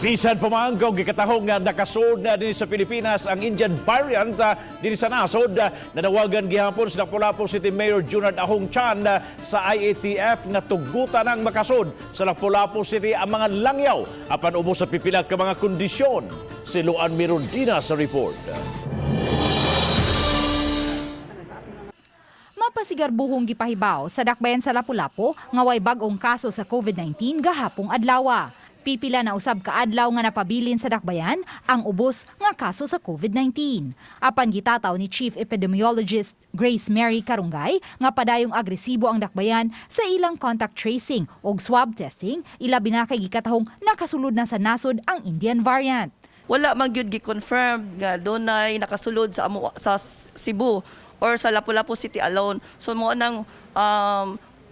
Bisan pa man kung gikatahong nga nakasud na dinhi sa Pilipinas ang Indian variant dinhi sa nasod, nanawagan gihapon sa Lapu-Lapu City Mayor Junard Ahong Chan sa IATF nga tugutan ang makasud sa Lapu-Lapu City ang mga langyaw apan ubos sa pipila ka mga kondisyon. Si Luan Mirondina sa report. Mapasigarbuhong gipahibaw sa dakbayan sa Lapu-Lapu nga way bag-ong kaso sa COVID-19 gahapong adlaw. Pipila na usab ka adlaw nga napabilin sa dakbayan ang ubos nga kaso sa COVID-19. Apan gitataw ni Chief Epidemiologist Grace Mary Carungay nga padayong agresibo ang dakbayan sa ilang contact tracing ug swab testing, ilabi na kay gikatahong nakasulod na sa nasod ang Indian variant. Wala man gyud gi-confirm nga dunay nakasulod sa amo sa Cebu or sa Lapu-Lapu City alone. So mo nang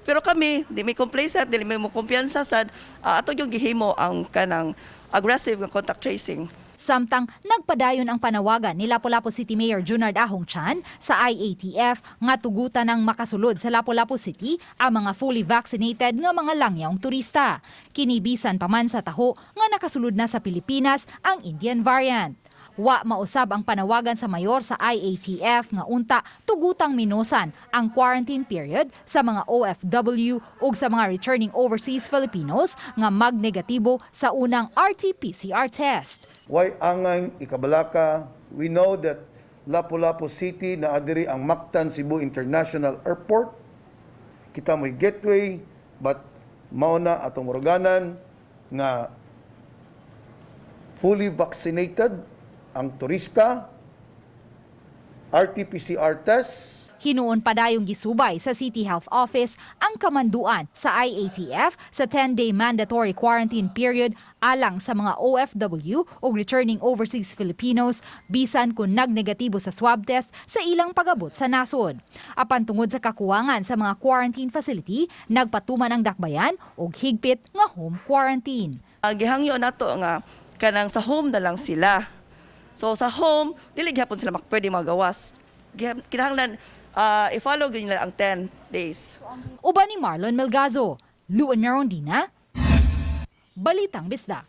pero kami di mi complacent, dili mi mo kumpiyansa sad, ato yung gihimo ang kanang aggressive nga contact tracing. Samtang nagpadayon ang panawagan ni Lapu-Lapu City Mayor Junard Ahong Chan sa IATF nga tugutan ng makasulod sa Lapu-Lapu City ang mga fully vaccinated nga mga langyawng turista. Kini bisan pa man sa taho nga nakasulod na sa Pilipinas ang Indian variant. Wa mausab ang panawagan sa mayor sa IATF nga unta tugutang minosan ang quarantine period sa mga OFW ug sa mga returning overseas Filipinos nga magnegatibo sa unang RT-PCR test. Way angay ikabalaka? We know that Lapu-Lapu City naa diri ang Mactan Cebu International Airport. Kita mo'y gateway, but mao na atong muruganan nga fully vaccinated ang turista, RT-PCR test. Hinuon padayong gisubay sa City Health Office ang kamanduan sa IATF sa 10-day mandatory quarantine period alang sa mga OFW o returning overseas Filipinos bisan kung nagnegatibo sa swab test sa ilang pagabot sa nasod. Apan tungod sa kakuwangan sa mga quarantine facility, nagpatuman ang dakbayan og higpit nga home quarantine. Gihangyo nato nga kanang sa home na lang sila. So sa home, dili gihapon sila pwede magawas. Kinahanglan i-follow gyud nila ang 10 days. Uban ni Marlon Melgazo, Luan Merondina, Balitang Bisdak.